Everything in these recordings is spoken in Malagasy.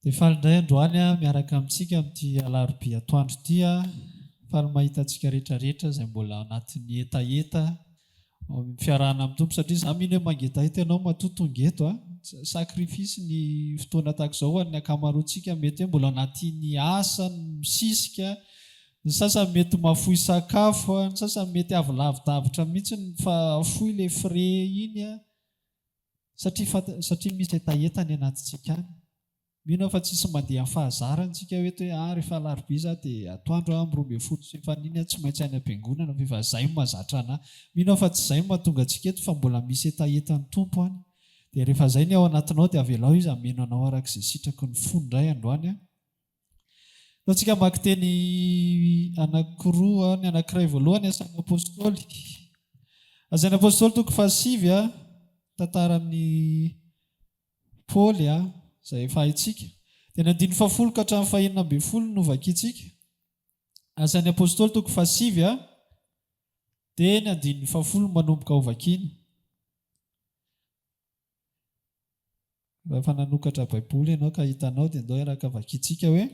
Dia faly indray androany aho miaraka amintsika amin'ity alarobia atoandro ity aho. Faly mahita antsika rehetra rehetra izay mbola anatin'ny hetaheta amin'ny fiarahana amin'ny Tompo satria izaho mino hoe mangetaheta ianao matoa tonga eto a. Sacrifice ny fotoana tahaka izao ho an'ny ankamaroantsika mety hoe mbola anatin'ny asa, misisika, ny sasany mety mahafoy sakafo, ny sasany mety avy lavidavitra mihitsy fa afoy ilay frais iny a. Satria fanta, satria misy hetaheta any anatintsika any. Mino aho fa tsisy mandeha amin'ny fahazarana isika hoe eto hoe ah rehefa alarobia za dia atoandro aho amin'ny 12 sy efa-niny aho tsy maintsy any am-piangonana fa efa izay no mahazatra anah. Mino aho fa tsy izay no mahatonga antsika eto fa mbola misy hetahetan'ny Tompo any. Dia rehefa izay ny ao anatinao dia avelao Izy hameno anao araka izay sitraky ny fony indray androany an. Ataontsika hamaky teny anankiroa, ny anankiray voalohany Asan'ny Apostoly. Asan'ny Apostoly toko fahasivy, tantaran'i Paoly izay efa haintsika. Dia ny andininy fahafolo ka hatramin'ny fahenina ambin'ny folo no vakintsika. Asan'ny Apostoly toko fahasivy, dia ny andininy fahafolo manomboka hovakiana. Raha efa nanokatra Baiboly ianao ka hitanao dia ndao hiaraka vakintsika hoe,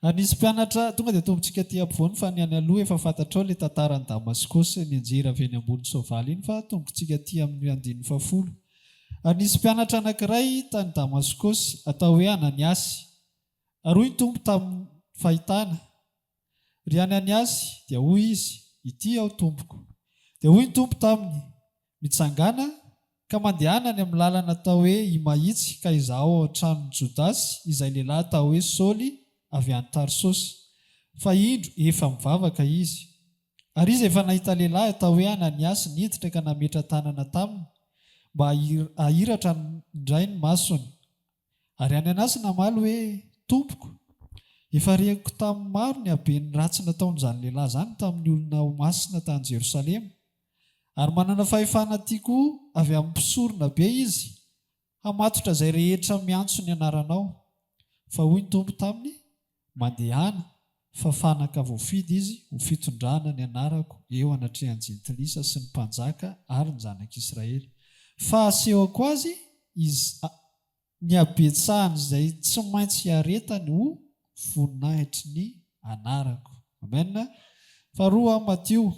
Ary nisy mpianatra, tonga dia tombontsika aty ampovoany fa ny any aloha efa fantatrao ilay tantaran'i Damaskosy nianjera avy eny ambony soavaly iny fa tombontsika aty amin'ny andininy fahafolo. Ary nisy mpianatra anankiray tany Damaskosy atao hoe Ananiasy. Ary hoy ny Tompo tamin'ny fahitana, Ry Ananiasy, dia hoy izy, Ity aho, Tompoko. Dia hoy ny Tompo taminy, Mitsangàna, ka mandehana any amin'ny lalana atao hoe Imahitsy, ka izahao ao an-tranon'i Jodasy izay lehilahy atao hoe Saoly avy any Tarsosy. Fa indro, efa mivavaka izy. Ary izy efa nahita lehilahy atao hoe Ananiasy niditra ka nametra-tanana taminy, mba hahiratra indray ny masony. Ary Ananiasy namaly hoe, Tompoko, efa reko tamin'ny maro ny haben'ny ratsy nataon'izany lehilahy izany tamin'ny olona ho masina tany Jerosalema, ary manana fahefana aty koa avy amin'ny mpisorona be izy hamatotra izay rehetra miantso ny anaranao. Fa hoy ny Tompo taminy, Mandehana, fa fanaka voafidy izy ho fitondrana ny anarako eo anatrehan'ny jentilisa sy ny mpanjaka ary ny zanak'Israely. Fa hasehoko azy iz ny habetsahan'izay tsy maintsy hiaretany ho voninahitry ny anarako. Amen. Faharoa, Matio.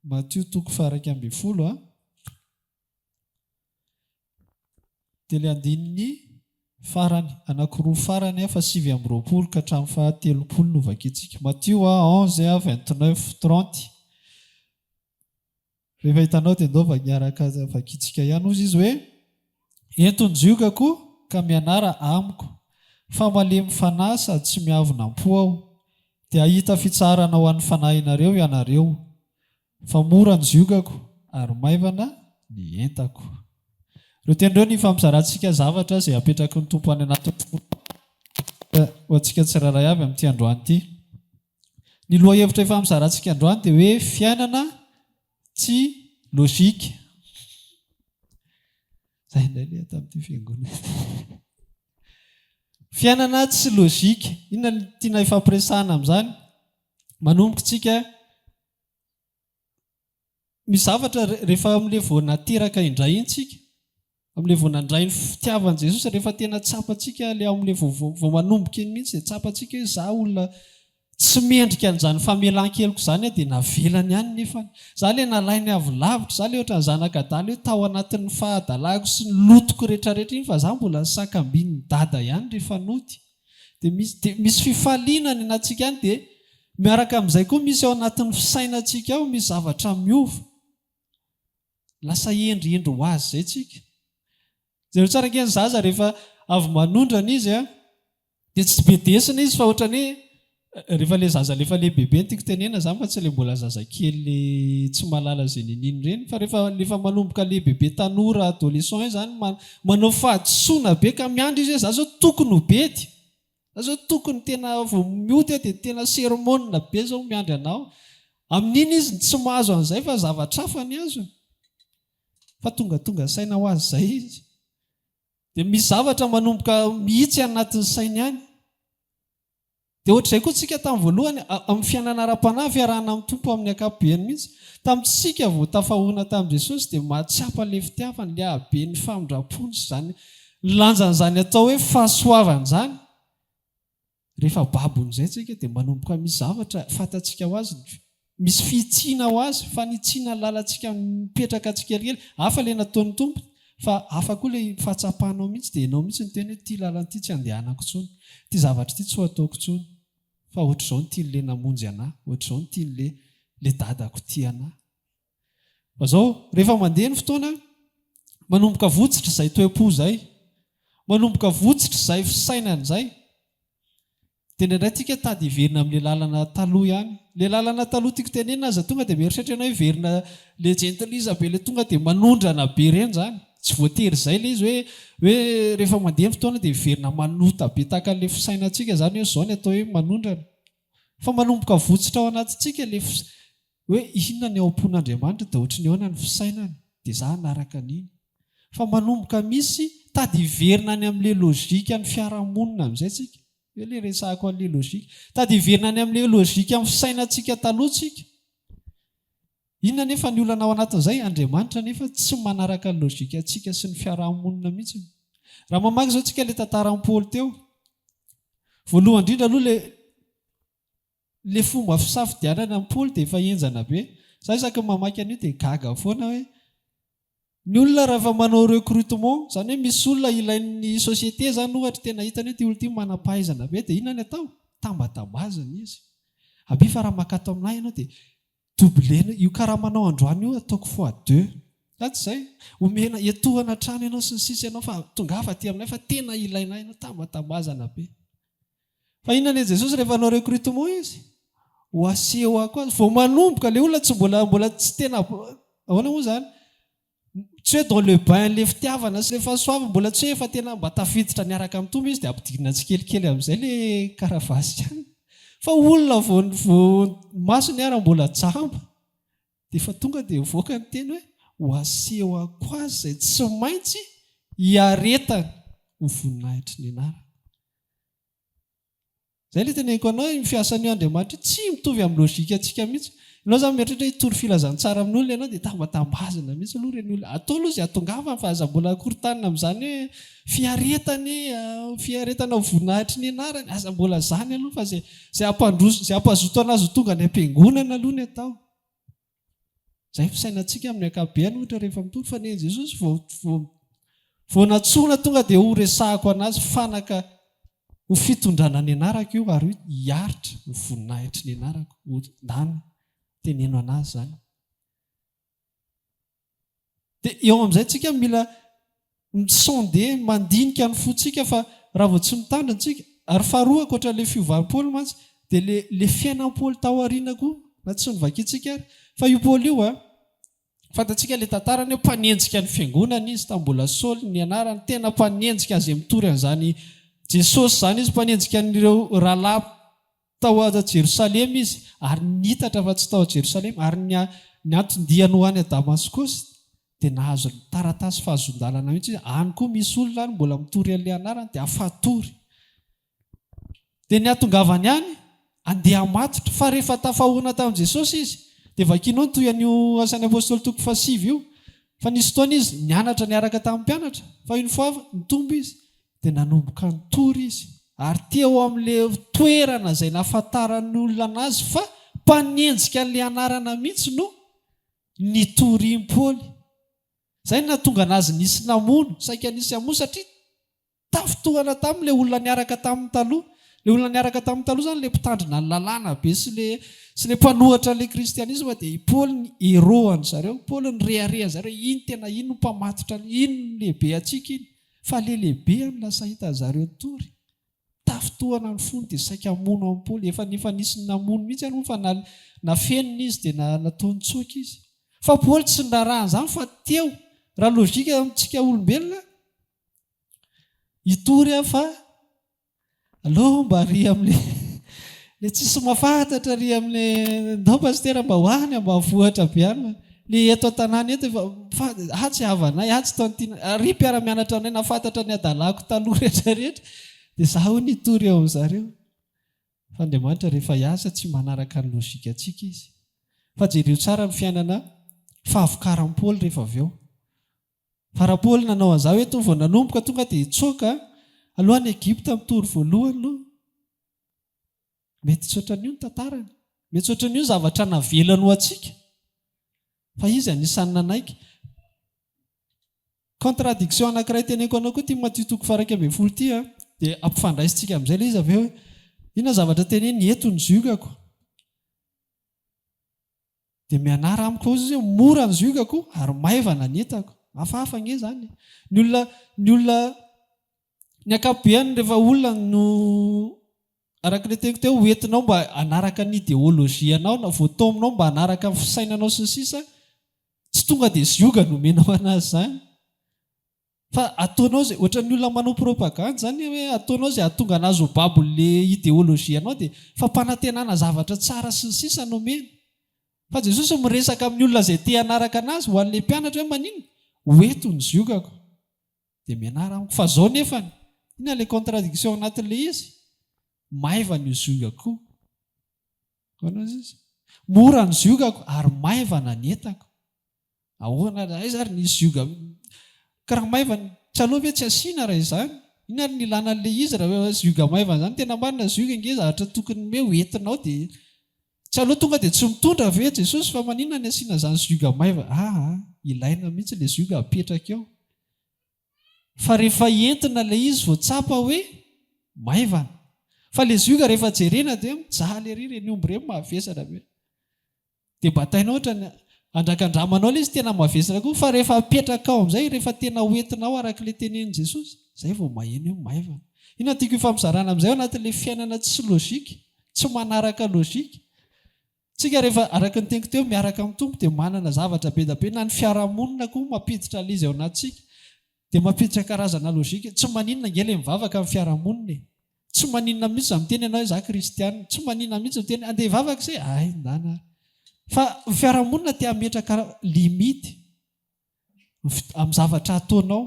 Matio toko faha-11 a. Dia ilay andininy farany, anankiroa farany a, faha-29 ka hatramin'ny faha-30 no vakintsika. Matio a, 11 a, 29, 30. Rehefa hitanao dia ndao miaraka vakintsika ihany. Hozy izy hoe, Ento ny ziogako ka mianara amiko, fa malemy fanahy sady tsy miavona am-po aho, dia hahita fitsaharana ho an'ny fanahinareo ianareo, fa mora ny ziogako ary maivana ny entako. Ireo teny ireo no ifampizarantsika zavatra izay apetraky ny Tompo any anatin'ny fo ho antsika tsirairay avy amin'ity androany ity. Ny lohahevitra ifampizarantsika androany dia hoe fiainana tsy logique. Zay indray le ato amin'ity fiangonana ity. Fiainana tsy logique. Inona no tiana ifampiresahana amin'izany? Manomboka tsika Misy zavatra rehefa amin'ilay vao nateraka indray iny tsika, amin'ilay vao nandray ny fitiavan'i Jesosy, rehefa tena tsapantsika ilay amin'ilay vao vao manomboka iny mihitsy dia tsapantsika hoe za olona tsy mendrika an'izany famelan-keloka izany aho dia navelany ihany nefany. Za ilay nalainy avy lavitra, za ilay ohatran'ny zanak'adala hoe tao anatin'ny fahadalako sy ny lotoko rehetrarehetra iny fa za mbola nisakambin'ny dada ihany rehefa nody. Dia misy dia misy fifaliana any anatintsika any dia miaraka amin'izay koa misy ao anatin'ny fisainantsika ao misy zavatra miova. Lasa hendrihendry ho azy izay tsika. Jereo tsara ange ny zaza rehefa avy manondrana izy a, dia tsy bedesina izy fa ohatran'ny hoe rehefa ilay zaza efa lehibebe no tiako tenenina izany fa tsy ilay mbola zazakely tsy mahalala izay niniany ireny fa rehefa efa manomboka lehibebe tanora adolescent iny izany manao fahadisoana be ka miandry izy hoe za zao tokony ho bedy, za zao tokony tena vao mioty aho dia tena sermona be zao miandry anao. Amin'iny izy no tsy mahazo an'izay fa zavatra hafa ny azony fa tongatonga saina ho azy izay izy. Dia misy zavatra manomboka mihitsy anatin'ny sainy any. Dia ohatr'izay koa tsika tamin'ny voalohany, amin'ny fiainana ara-panahy, fiarahana amin'ny Tompo amin'ny ankapobeny mihitsy. Tamintsika vao tafahoana tamin'i Jesosy dia mahatsapa ilay fitiavany, ilay haben'ny famindram-pony sy izany lanjan'izany atao hoe fahasoavana izany. Rehefa babon'izay tsika dia manomboka misy zavatra fantatsika ho azy, misy fihitsiana ho azy, fanitsiana ny lalantsika mipetraka tsikelikely. Hafa ilay nataon'ny Tompo fa hafa koa ilay fahatsapanao mihitsy dia ianao mihitsy niteny hoe ity lalana ity tsy andehanako intsony, ity zavatra ity tsy ho ataoko intsony fa ohatr'izao no tian'ilay namonjy anà, ohatr'izao no tian'ilay ilay dadako tia anà. Fa izao, rehefa mandeha ny fotoana, manomboka votsitra izay toe-po izay, manomboka votsitra izay fisainana izay, dia indraindray tsika tady hiverina amin'ilay lalana taloha ihany. Ilay lalana taloha tiako tenenina aza tonga dia mieritreritra ianao hiverina ilay jentilisa be ilay tonga dia manondrana be ireny izany. Tsy voatery izay ilay izy hoe hoe rehefa mandeha ny fotoana dia hiverina manota be tahaka an'ilay fisainantsika izany hoe izao ny atao hoe manondrana. Fa manomboka votsitra ao anatintsika ilay hoe inona ny ao am-pon'Andriamanitra dia ohatry ny ahoana ny fisainany dia za hanaraka an'iny. Fa manomboka misy tady hiverina any amin'ilay logique ny fiarahamonina amin'izay tsika. Eo ilay resahako an'ilay logique. Tady hiverina any amin'ilay logique amin'ny fisainantsika taloha tsika. Inona anefa ny olana ao anatin'izay? Andriamanitra anefa tsy manaraka ny logique antsika sy ny fiarahamonina mihitsy. Raha mamaky izao tsika ilay tantaran'i Paoly teo. Voalohany indrindra aloha ilay Le fomba fisafidianana an'i Paoly dia efa henjana be. Za isaky ny mamaky an'io dia gaga foana hoe ny olona rahefa manao recrutement, izany hoe misy olona ilain'ny société izany ohatra tena hitany hoe ity olona ity manam-pahaizana be dia inona ny atao? Tambatambazana izy. Abi fa raha makato aminà ianao dia doubler-na, io karamanao androany io ataoko fois deux. Sa tsy izay? Omena, etohana hatrany ianao sy ny sisa ianao fa tongava aty aminay fa tena ilainay ianao, tambatambazana be. Fa inona ny an'i Jesosy rehefa hanao recrutement izy? Ho aseho ako azy. Vao manomboka ilay olona tsy mbola mbola tsy tena ahoana moa izany? Tsy hoe dans le bain ilay fitiavana sy ilay fahasoavana, mbola tsy hoe efa tena mba tafiditra niaraka amin'ny Tompo izy dia ampidirina tsikelikely amin'izay ilay karavasy ihany. Fa olona vao vao masony ara mbola jamba dia efa tonga dia mivoaka ny teny hoe ho aseho ako azy izay tsy maintsy hiaretany ho voninahitry ny anarany. Zay le teneniko anao io fiasan'io Andriamanitra io tsy mitovy amin'ny logique antsika mihitsy. Ianao zany mieritreritra hoe hitory filazantsara amin'olona ianao dia tambatambazina mihitsy aloha ireny olona. Atao aloha izay hahatongavany fa aza mbola korontanina amin'izany hoe fiaretany, fiaretana ho voninahitry ny anarany. Aza mbola izany aloha fa izay izay hampandroso, izay hampazoto an'azy ho tonga any am-piangonana aloha ny atao. Izay fisainantsika amin'ny ankapobeny ohatra rehefa mitory fa ny an'i Jesosy vao vao vao nantsoina tonga dia ho resahako an'azy fanaka ho fitondrana ny anarako io ary io hiaritra ho voninahitry ny anarako ho ndana teneno an'azy izany. Dia eo amin'izay tsika mila mi-sonder, mandinika ny fontsika fa raha vao tsy mitandrina tsika, ary faharoa ankoatra ilay fiovan'i Paoly mantsy dia ilay ilay fiainan'i Paoly tao aoriana koa na tsy novakintsika ary fa io Paoly io an, fantatsika ilay tantarany hoe mpanenjika ny fiangonana izy tamin'ny mbola Saoly ny anarany, tena mpanenjika azy mitory an'izany Jesosy izany izy, mpanenjika an'ireo rahalahy Tao Jerosalema izy, ary nitatra fa tsy tao Jerosalema, ary ny ny anton-diany ho any Damaskosy dia nahazo taratasy fahazoan-dalana mihitsy izy, any koa misy olona any mbola mitory an'ilay anarany dia afatory. Dia ny hahatongavany any, andeha hamatotra, fa rehefa tafahoana tamin'i Jesosy izy, dia vakianao ny toy an'io Asan'ny Apostoly toko fahasivy io, fa nisy fotoana izy nianatra niaraka tamin'ny mpianatra, fa une fois nitombo izy, Dia nanomboka nitory izy, ary teo amin'ilay toerana izay nahafantaran'ny olona an'azy fa mpanenjika an'ilay anarana mihitsy no nitorian'i Paoly. Izay no nahatonga an'azy nisy namono, saika nisy hamono satria tafintohana taminy ilay olona niaraka taminy taloha. Ilay olona niaraka taminy taloha izany ilay mpitandrina ny lalàna be sy ilay sy ilay mpanohatra an'ilay kristianisma dia i Paoly ny héros an-dry zareo. Paoly no reharehan-dry zareo, iny tena iny no mpamatotra, iny no lehibe antsika iny. Fa le lehibe any lasa hita zareo nitory, tafintohana ny fony dia saika hamono an'i Paoly, efa efa nisy namono mihitsy ary moa fa nafenina izy dia natao nitsoaka izy. Fa Paoly tsy niraharaha an'izany fa teo, raha logique amintsika olombelona, hitory aho fa Aleo mba ary amle le tsisy mahafantatra ary amle ndao pasitera mba ho any ambanivohitra be any le eto an-tanàna eto efa fa atsy havanay atsy tantine ary mpiara-mianatra anay nahafantatra ny hadalako taloha rehetra rehetra dia za hono hitory eo amin'zareo. Fa Andriamanitra rehefa hiasa tsy manaraka ny logique-ntsika Izy. Fa jereo tsara ny fiainana fahavokaran'i Paoly rehefa avy eo. Fa raha Paoly nanao an'izany hoe tonga vao nanomboka tonga dia hitsoaka aloha any Egypta mitory voalohany aloha. Mety tsy ohatran'io ny tantarany. Mety tsy ohatran'io ny zavatra navelany ho antsika. Fa izy anisan'ny nanaiky. Contradiction anankiray teneniko anao koa ity Matio toko faha 11 ity a. Dia ampifandraisintsika amin'izay ilay izy avy eo hoe inona zavatra teneniny eto ny ziogako. Dia mianara amiko hozy izy hoe mora ny ziogako ary maivana ny entako. Hafahafa ange izany e. Ny olona, ny olona, ny ankapobeany rehefa olona no araka ilay teniko teo hoentinao mba hanaraka ny idéologie anao na voataominao mba hanaraka ny fisainanao sy ny sisa, tsy tonga dia zioga no omenao anazy izany. Fa ataonao izay, ohatran'ny olona manao propagande izany hoe ataonao izay hahatonga anazy ho babon'le idéologie anao dia fampanantenana zavatra tsara sy ny sisa no omena. Fa Jesosy miresaka amin'ny olona izay te hanaraka anazy, ho an'le mpianatra hoe maninona? Ho eto ny ziogako. Dia mianara amiko. Fa zao nefany, inona le contradiction anatin'le izy? Maivana io ziogako io. Ahoana ozy izy? Mora ny ziogako ary maivana ny entako. Ahoana ary? Aiza ary nisy zioga ka raha maivana? Tsy aleo ve tsy asiana raha izany? Inona ary ny ilana an'ilay izy raha hoe zioga maivana izany? Tena marina zioga ange zavatra tokony hoe ho entinao dia tsy aleo tonga dia tsy mitondra ve Jesosy fa maninona ny asiana izany zioga maivana? Aa ilaina mihitsy ilay zioga apetraka eo fa rehefa entina ilay izy vao tsapa hoe maivana. Fa ilay zioga rehefa jerena dia mijaly ery ireny omby ireny mavesatra be. Dia bataina ohatra ny andrakandramanao ilay izy tena mavesatra koa fa rehefa apetrakao amin'izay rehefa tena ho entinao araka ilay tenenin'i Jesosy izay vao maheno hoe maivana. Inona no tiako hifampizarana amin'izay ao anatin'ilay fiainana tsy logique, tsy manaraka logique. Tsika rehefa araka ny teniko teo miaraka amin'ny Tompo dia manana zavatra be dia be na ny fiarahamonina koa mampiditra an'ilay izy ao anatintsika dia mampiditra karazana logique. Tsy maninona ange ilay mivavaka amin'ny fiarahamonina e. Tsy maninona mihitsy za miteny anao hoe za kristianina, tsy maninona mihitsy miteny andeha hivavaka se, ay ndana ary. Fa ny fiarahamonina te hametraka limite amin'ny zavatra ataonao.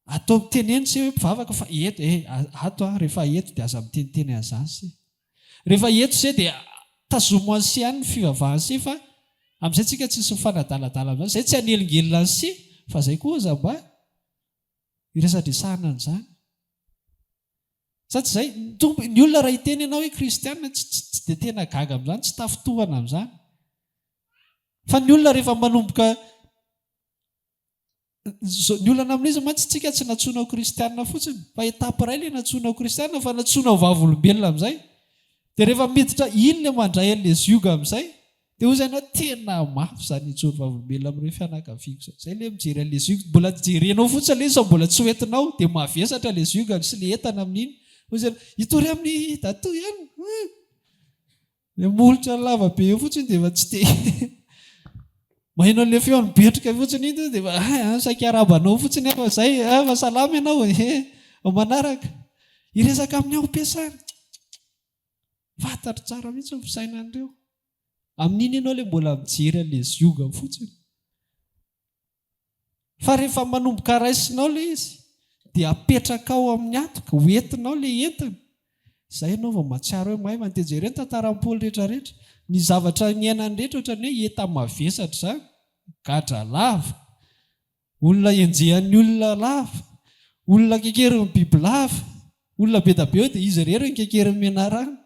Atao teneno se hoe mpivavaka fa eto eh ato ah rehefa eto dia aza miteniteny an'izany se. Rehefa eto se dia tazomo an'i se ihany ny fivavahan'i se fa amin'izay tsika tsisy mifanadaladala amin'izany. Zay tsy hanelingelina an'i se fa zay koa aza mba Iresadresahana an'izany. Sa tsy izay? Ny Tompo, ny olona raha hiteny ianao hoe kristiana tsy tsy tsy dia tena gaga amin'izany, tsy tafintohana amin'izany. Fa ny olona rehefa manomboka ny olana amin'izy mantsy tsika tsy nantsoina ho kristiana fotsiny fa étape iray ilay nantsoina ho kristiana fa nantsoina ho vavolombelona amin'izay. Dia rehefa miditra iny ilay mandray an'ilay zioga amin'izay Dia hoy ianao, tena mafy izany hijoro vavolombelona amin'ireo fianakaviako izany. Izay ilay mijery an'ilay zioga, mbola jerenao fotsiny ilay izy fa mbola tsy ho entinao, dia mavesatra ilay zioga sy ilay entana amin'iny. Hoy ianao, hitory amin'i Dadatoa ihany. Hum! Ilay molotra lava be eo fotsiny dia efa tsy te maheno an'ilay feony betroka fotsiny iny dia efa ah, saika hiarahaba anao fotsiny aho fa izay, ah, fa salama ianao e, manaraka. Hiresaka amin'ny ao am-piasana. Fantatro tsara mihitsy ny fisainan'ireo. Amin'iny ianao ilay mbola mijery an'ilay zioga fotsiny. Fa rehefa manomboka raisinao ilay izy, dia apetrakao amin'ny hatoka, ho entinao ilay entana. Izay ianao vao mahatsiaro hoe maivana. Dia jereo ny tantaran'i Paoly rehetrarehetra. Ny zavatra niainany rehetra ohatran'ny hoe enta-mavesatra izany. Gadra lava. Olona enjehan'ny olona lava. Olona kekerin'ny bibilava. Olona be da be eo dia izy irery no kekerin'ny menarana.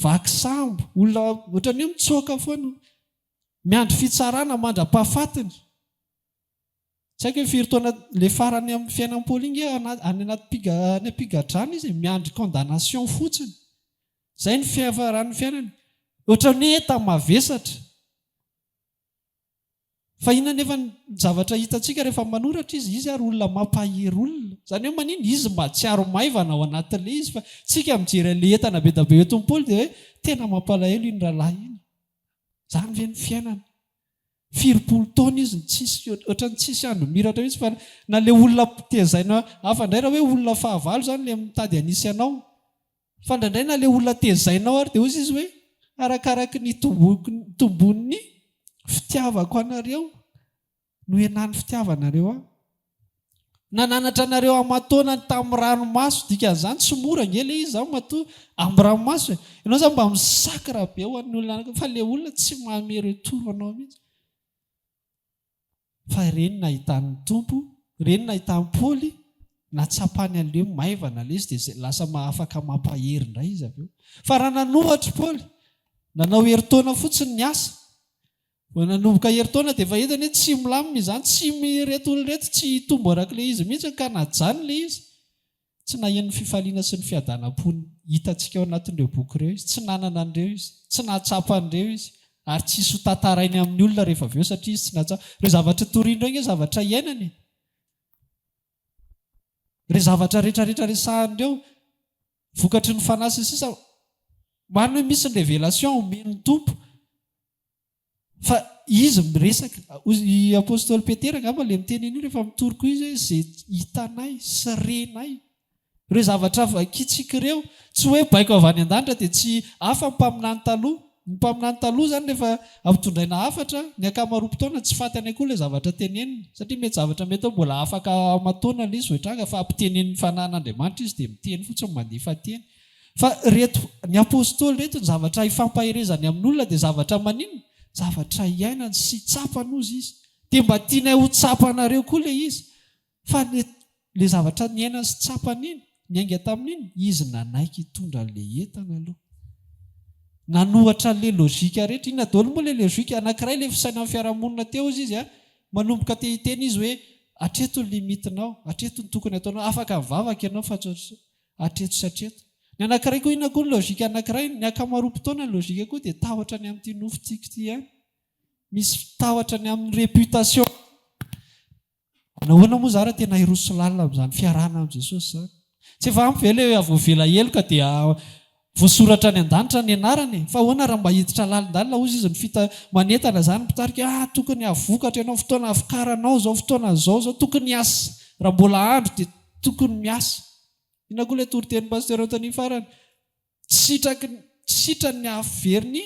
Vaky sambo. Olona ohatran'ny hoe mitsoaka foana. Miandry fitsarana mandra-pahafatiny. Tsy haiko hoe firy taona ilay farany amin'ny fiainan'i Paoly iny nge any anaty any am-pigadrana izy e, miandry condamnation fotsiny. Izay ny fiafaran'ny fiainany. Ohatran'ny hoe enta-mavesatra. Fa inona anefa ny zavatra hitantsika rehefa manoratra izy? Izy ary olona mampahery olona. Izany hoe maninona? Izy mahatsiaro maivana ao anatin'ilay izy fa tsika mijery an'ilay entana be dia be entin'i Paoly dia hoe tena mampalahelo iny rahalahy iny. Izany ve ny fiainana? Firy-polo taona izy no tsisy, ohatran'ny tsisy andro miratra mihitsy fa na ilay olona tezaina hafa indray raha hoe olona fahavalo izany ilay mitady hanisy anao. Fa indraindray na ilay olona tezainao ary dia hozy izy hoe arakaraky ny itombon'ny fitiavako anareo no ihenan'ny fitiavanareo ahy. Nananatra anareo aman-taonany tamin'ny ranomaso, dikan'izany tsy mora ange ilay izy izany matoa amin'ny ranomaso e! Ianao izany mba mi-sacre be ho an'ny olona anankiray fa ilay olona tsy manome retour anao mihitsy. Fa ireny nahitan'ny Tompo, ireny nahitan'i Paoly, nahatsapany an'ilay hoe maivana ilay izy dia lasa afaka mampahery indray izy avy eo. Fa raha nanohatra i Paoly, nanao herintaona fotsiny ny asa, Vao nanomboka herintaona dia efa hitany hoe tsy milamina izany, tsy ireto olona ireto tsy hitombo araka ilay izy mihitsy ka najanona ilay izy. Tsy naheno ny fifaliana sy ny fiadanam-pony hitantsika ao anatin'ireo boky ireo izy, tsy nanana an'ireo izy, tsy nahatsapa an'ireo izy, ary tsy hisy hotantarainy amin'ny olona rehefa avy eo satria izy tsy nahatsapa. Ireo zavatra toriny ireo ange zavatra iainany e! Ireo zavatra rehetrarehetra resahany ireo, vokatry ny fanahy sy ny sisa, marina hoe misy ny révélation omen'ny Tompo, Fa izy miresaka, i Apostoly Petera angamba ilay miteny an'io rehefa mitory koa izy hoe izay hitanay sy renay. Ireo zavatra vakintsika ireo, tsy hoe baiko avy any an-danitra dia tsy hafa ny mpaminany taloha. Ny mpaminany taloha izany rehefa ampitondraina hafatra, ny ankamaroam-potoana tsy faty any akory ilay zavatra teneniny. Satria mety zavatra mety hoe mbola afaka aman-taona ilay izy vao hitranga fa ampitenenin'ny fanahin'Andriamanitra izy dia miteny fotsiny mandefa teny. Fa reto, ny Apostoly reto, ny zavatra ifampaherezany amin'olona dia zavatra maninona? Zavatra iainany sy tsapany hozy izy. Dia mba tianay ho tsapanareo koa ilay izy. Fa le, le zavatra niainany sy tsapany iny, niainga tamin'iny, izy nanaiky hitondra an'ilay entana aloha. Nanohatra an'ilay logique rehetra. Inona daholo moa ilay logique? Anankiray ilay fisainan'ny fiarahamonina teo hozy izy an, manomboka te hiteny izy hoe, hatreto ny limite-nao, hatreto ny tokony hataonao, afaka mivavaka ianao fa tsy ohatr'izao. Hatreto sy hatreto. Ny anankiray koa inona koa ny logique anankiray, ny ankamaroam-potoana ny logique koa dia tahotra ny amin'ity nofontsika ity ihany. Misy tahotra ny amin'ny réputation. Nahoana moa za raha tena hiroso lalina amin'izany fiarahana amin'i Jesosy izany? Tsy efa ampy ve ilay hoe voavela heloka dia voasoratra any an-danitra ny anarana e? Fa ahoana raha mba hiditra lalindalina hozy izy ny fita manentana izany ny mpitarika ah tokony hahavokatra ianao fotoana havokaranao izao fotoana izao izao tokony hiasa raha mbola andro dia tokony miasa. Inona koa ilay toritenin'i Pasteur Anthony farany? Tsy sitraky ny, tsy sitrany ny hahavery ny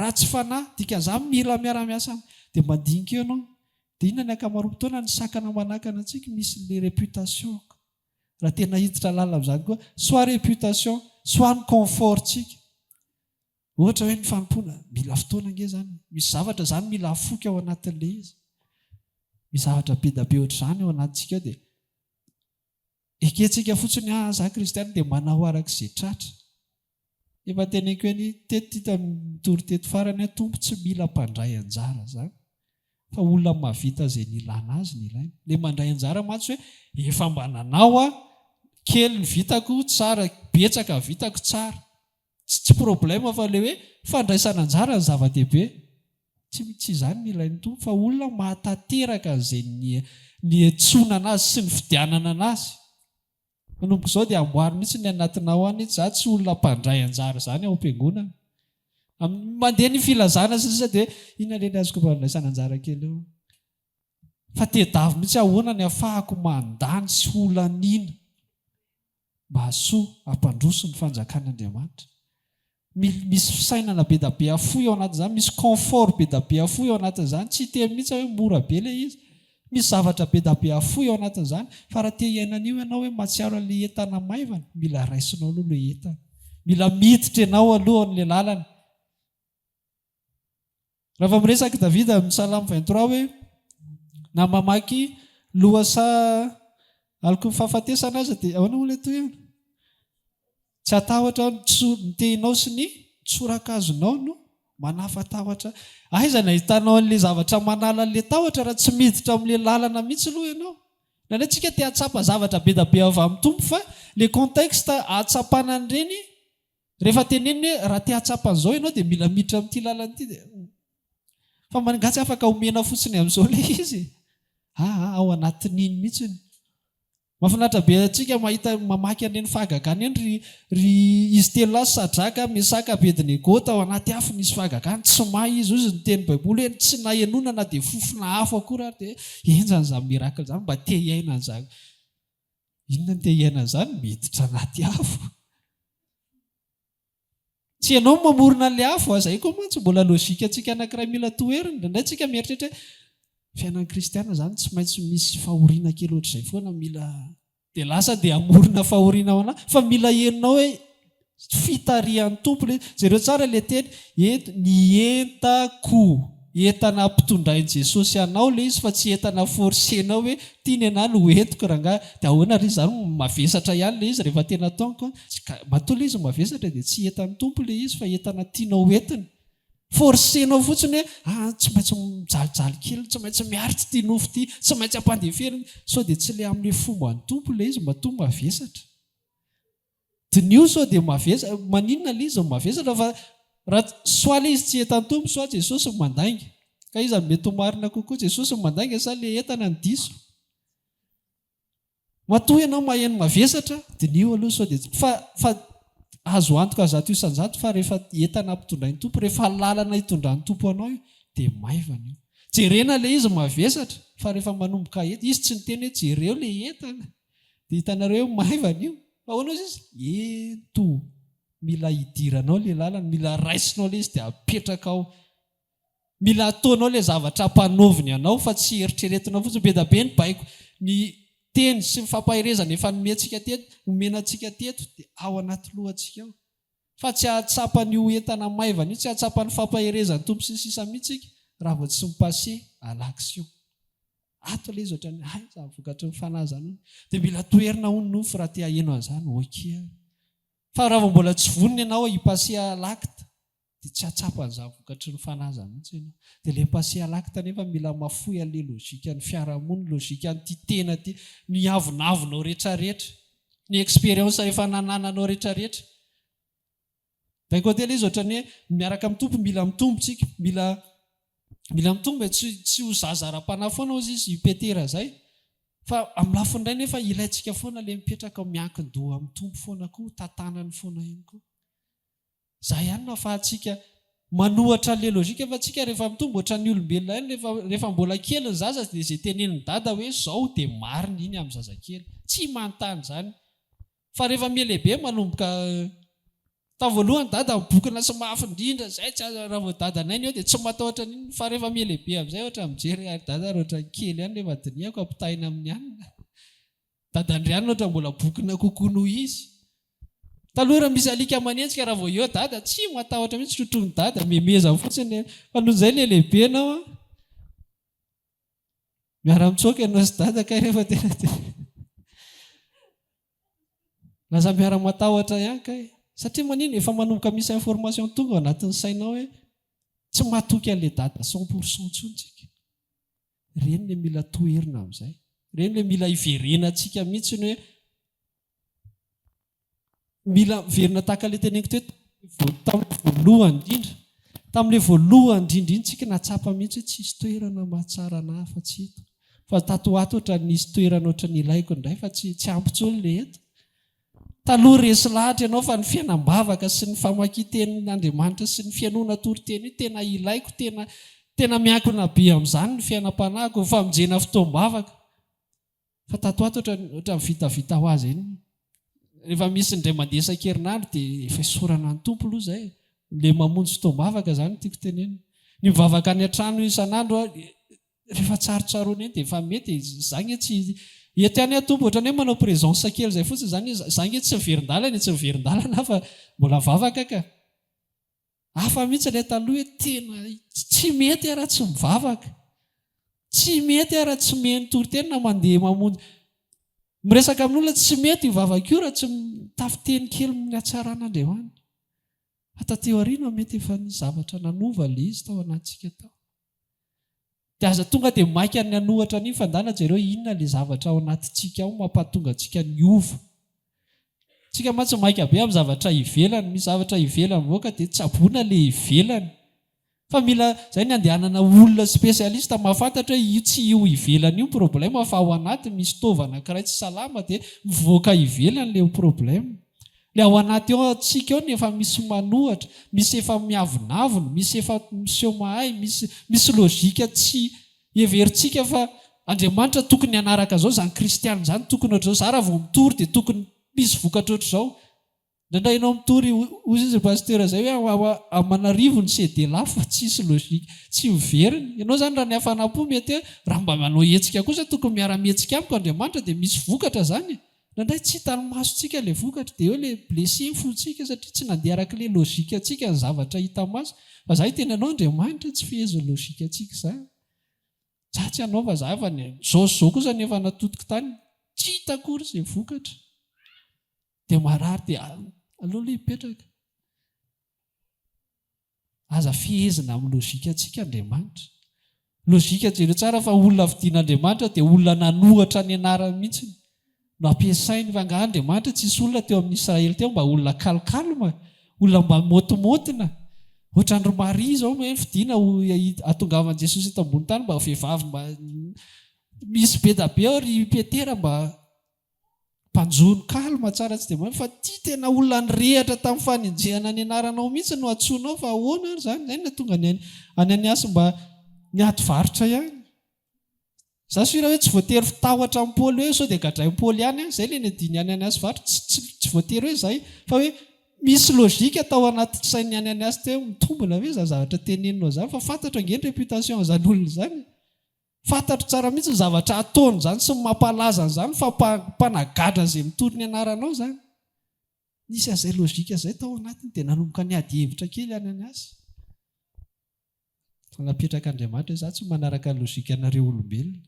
ratsy fanahy. Dikan'izany mila miara-miasa aminy. Dia mandinika eo ianao. Dia inona ny ankamaroam-potoana ny sakana manakana antsika? Misy ilay réputation. Raha tena hiditra lalina amin'izany koa, soit réputation, soit ny confort-tsika. Ohatra hoe ny fanompoana, mila fotoana ange izany. Misy zavatra izany mila afoky ao anatin'ilay izy. Misy zavatra be dia be ohatr'izany ao anatintsika ao dia Ekentsika fotsiny ah za kristiana dia manao araka izay tratra. Efa teneniko eny teto ity tamin'ny nitory teto farany aho Tompo tsy mila mpandray anjara zany fa olona mahavita izay nilana azy no ilaina. Ilay mandray anjara mantsy hoe efa mba nanao aho, kely ny vitako tsara, betsaka ny vitako tsara. Tsy tsy problème fa ilay hoe fandraisana anjara no zava-dehibe. Tsy tsy izany no ilain'ny Tompo fa olona mahatanteraka an'izay niantsoana anazy sy nifidianana anazy. Manomboka izao dia amboary mihitsy ny anatinao any hoe za tsy olona mpandray anjara izany ao am-piangonana. Mandeha ny filazana sy ny sisa dia inona re ny azoko mba handraisana anjara kely eo. Fa tedavo mihitsy ahoana ny afahako mandany sy holaniana. mba hahasoa hampandroso ny fanjakan'Andriamanitra. Misy fisainana be da be afoy ao anatin'izany, misy confort be da be afoy ao anatin'izany, tsy hiteny mihitsy aho hoe mora be ilay izy, misy zavatra be da be afoy ao anatin'izany, fa raha te hiaina an'io ianao hoe mahatsiaro an'ilay entana maivana, mila raisinao aloha ilay entana, mila miditra ianao aloha amin'ilay lalana. Raha vao miresaka i Davida amin'ny Salamo 23 hoe, Na mamaky lohasaha aloky ny fahafatesana aza dia ahoana moa ilay tohiny? Tsy hatahotra aho, ny tehinao sy ny tsorakazonao no manafa-tahotra. Aiza no ahitanao an'ilay zavatra manala an'ilay tahotra raha tsy miditra amin'ilay lalana mihitsy aloha ianao? Indraindray tsika te hahatsapa zavatra be dia be avy amin'ny Tompo fa ilay contexte ahatsapana an'ireny Rehefa teneniny hoe raha te hahatsapa an'izao ianao dia mila miditra amin'ity lalana ity dia fa angaha tsy afaka omena fotsiny amin'izao ilay izy e? Aa ao anatin'iny mihitsiny. Mahafinaritra be antsika mahita mamaky an'ireny fahagagana ireny ry ry izy telo lahy Sadraka, Mesaka, Abednego tao anaty afo nisy fahagagana, tsy may izy, hoy izy ny tenin'ny baiboly hoe tsy nahenoana na dia fofona afo akory ary dia henjana izany miracle izany, mba te hiaina an'izany. Inona no te hiaina an'izany? Miditra anaty afo. Tsy ianao no mamorona an'ilay afo a! Izay koa mantsy mbola logique antsika anankiray mila toherina. Indraindray tsika mieritreritra hoe. Fiainan'ny kristiana izany tsy maintsy misy fahoriana kely ohatr'izay foana mila dia lasa dia hamorona fahoriana ho anà fa mila henonao hoe fitarihan'ny Tompo ilay izy. Jereo tsara ilay teny ento ny entako entana ampitondrain'i Jesosy anao ilay izy fa tsy entana forcer-nao hoe ty ny anà no entiko rangahy dia ahoana ry izany mavesatra ihany ilay izy rehefa tena ataoko an! Matoa ilay izy mavesatra dia tsy entan'ny Tompo ilay izy fa entana tianao hoentina. Forcer-nao fotsiny hoe ah tsy maintsy mijalijaly kely, tsy maintsy miaritra ity nofo ity, tsy maintsy ampandeferina, sao dia tsy ilay amin'ny fomban'ny Tompo ilay izy matoa mavesatra. Diniho sao dia mavesatra, maninona ilay izy no mavesatra fa raha soit ilay izy tsy entan'ny Tompo soit Jesosy no mandainga. Ka iza no mety ho marina kokoa, Jesosy no mandainga sa ilay entana no diso? Matoa ianao maheno mavesatra, diniho aloha sao dia tsy, fa fa azo antoka 100% fa rehefa entana ampitondrain'ny Tompo, rehefa lalana itondran'ny Tompo anao io, dia maivana io. Jerena ilay izy mavesatra, fa rehefa manomboka enta, izy tsy niteny hoe jereo ilay entana, dia hitanareo hoe maivana io, fa ahoana hozy izy? Ento, mila idiranao ilay lalana, mila raisinao ilay izy dia apetrakao. Mila ataonao ilay zavatra ampanaoviny anao fa tsy eritreretinao fotsiny. Be dia be ny baiko, ny teny sy ny fampaherezana efa nomentsika teto, omena antsika teto dia ao anaty lohantsika ao. Fa tsy hahatsapa an'io entana maivana io, tsy hahatsapa ny fampaherezan'ny Tompo sy ny sisa mihitsy isika raha vao tsy mi-passer à l'action. Ato ilay izy ohatran'ny hay izany vokatry ny fanahy izany hono. Dia mila toherina hono ny nofo raha te haheno an'izany, ok ary. Fa raha vao mbola tsy vonona ianao hi-passer à l'acte dia tsy hahatsapa an'izany vokatry ny fanahy izany mihitsy ianao. Dia ilay mi-passer à l'acte anefa mila mafoy an'ilay logique-n'ny fiarahamonina, logique-n'ity tena ity, ny avonavonao rehetrarehetra, ny expérience efa nanananao rehetrarehetra. D'un côté ilay izy ohatran'ny hoe miaraka amin'ny Tompo mila mitombo tsika, mila mila mitombo e, tsy tsy ho zaza ara-panahy foana hozy izy i Petera izay. Fa amin'ny lafiny iray nefa ilaintsika foana ilay mipetraka miankin-doha amin'ny Tompo foana koa, tantanany foana ihany koa. Zay ihany no afahantsika manohatra an'le logique fa tsika rehefa mitombo ohatran'ny olombelona ihany rehefa rehefa mbola kely ny zaza dia ze tenenin'i dada hoe zao dia marina iny amin'ny zazakely tsy manontany zany fa rehefa mihalehibe manomboka tamin'ny voalohany dada mibokona sy mafy indrindra zay tsy azo raha vao dadanay ny eo dia tsy matahotra an'iny fa rehefa mihalehibe amin'izay ohatra mijery ary dada ary ohatran'ny kely ihany rehefa dinihako ampitahaina amin'ny anona Dadandrianina ohatra mbola bokona kokoa noho izy. Taloha raha misy alika manenjika raha vao eo dada tsy matahotra mihitsy trotroin'i dada memezany fotsiny fa noho izay le lehibe ianao an miara mitsoaka ianao sy dada kay rehefa tena te lasa miara matahotra ihany kay satria manino efa manomboka misy information tonga ao anatin'ny sainao hoe tsy matoky an'le dada 100% intsony tsika. Ireny le mila toherina amin'izay. Ireny le mila hiverenantsika mihitsy ny hoe mila miverina tahaka ilay teneniko teo tamin'ny voalohany indrindra. Tamin'ilay voalohany indrindra iny tsika nahatsapa mihitsy hoe tsisy toerana mahatsara anà afa-tsy eto. Fa tato ho ato ohatran'ny nisy toerana ohatran'ny ilaiko indray fa tsy tsy ampy intsony ilay eto. Taloha resy lahatra ianao fa ny fiainam-bavaka sy ny famakian-tenin'Andriamanitra sy ny fihainoana toriteny io tena ilaiko, tena tena miankina be amin'izany ny fiainam-panahiko, ny famonjena fotoam-bavaka. Fa tato ho ato ohatran'ny ohatran'ny vitavita ho azy eny. Rehefa misy indray mandeha isan-kerinandro dia efa isaorana ny Tompo aloha izay e. Ilay mamonjy fotoam-bavaka izany no tiako tenenina. Ny mivavaka any an-trano isan'andro Rehefa tsarotsaroana eny dia efa mety e, za nge tsy, eto ihany aho Tompo, ohatran'ny hoe manao présence kely izay fotsiny izany hoe za nge tsy miverin-dalana e, tsy miverin-dalana aho fa mbola mivavaka ka. Hafa mihitsy ilay taloha hoe tena tsy mety aho raha tsy mivavaka, tsy mety aho raha tsy mihaino toriteny na mandeha mamonjy, miresaka amin'olona, tsy mety io vavaka io raha tsy mitafy teny kely ny hatsaran'Andriamanitra. Fa taty aoriana mety efa nisy zavatra nanova ilay izy tao anatintsika tao. Dia aza tonga dia maika ny hanohatra an'iny fa ndana jereo inona ilay zavatra ao anatintsika ao mampahatonga antsika niova. Tsika mantsy maika be amin'ny zavatra ivelany, misy zavatra ivelany mivoaka dia tsaboina ilay ivelany. Fa mila izay ny andehanana olona spécialiste mahafantatra hoe io tsy io ivelany io ny problème fa ao anaty misy taova anankiray tsy salama dia mivoaka ivelany ilay problème. Ilay ao anaty ao antsika ao no efa misy manohatra, misy efa miavonavona, misy efa miseho mahay, misy misy logique tsy heverintsika fa Andriamanitra tokony hanaraka izao, izany kristiana izany tokony ohatr'izao, za raha vao mitory dia tokony misy vokatra ohatr'izao. Indraindray ianao mitory, hoy izy pasteur izay hoe aman'arivo ny CD lafo fa tsisy logique, tsy miverina. Ianao izany raha ny hafanam-po mety hoe raha mba manao hetsika kosa tokony miara-mihetsika amiko Andriamanitra dia misy vokatra izany e. Indraindray tsy hitan'ny masontsika ilay vokatra dia eo ilay blessé ny fontsika satria tsy nandeha araka ilay logique antsika ny zavatra hita maso. Fa izaho hiteny anao Andriamanitra tsy fehezin'ny logique antsika izany. Za tsy hanao fa za efa zao sy zao kosa ny efa natotiko tany, tsy hita akory izay vokatra. Dia marary dia aleo aloha hipetraka. Aza fehezina amin'ny logique antsika Andriamanitra. Logique jereo tsara fa olona fidin'Andriamanitra dia olona nanohatra ny anarany mihitsy no ampiasainy. Fa angaha Andriamanitra tsisy olona teo amin'ny Israely teo mba olona calcalme, olona mba môtimôtina. Ohatran'i Maria izao hoe fidina ho hatongavan'i Jesosy eto ambony tany mba vehivavy mba misy be da be ao ry Petera mba Mpanjono calme tsara tsy dia mahay fa ty tena olona nirehatra tamin'ny fanenjehana ny anaranao mihitsy no antsoinao fa ahoana ary izany? Izay no nahatonga ny Ananiasy mba niady varotra ihany. Za sûr hoe tsy voatery tahotra amin'i Paoly hoe sao dia gadrain'i Paoly ihany an, izay ilay niadian'i Ananiasy varotra, tsy tsy voatery hoe izay fa hoe misy logique tao anaty sain'i Ananiasy teo hoe mitombina ve izany zavatra teneninao izany fa fantatro ange ny réputation an'izany olona izany e. Fantatro tsara mihitsy ny zavatra ataony izany sy ny mampalaza an'izany fa mpanagadra izay mitory ny anaranao izany. Nisy an'izay logique izay tao anatiny dia nanomboka niady hevitra kely any Ananiasy. Fa napetrak'Andriamanitra hoe za tsy manaraka ny logique anareo olombelona.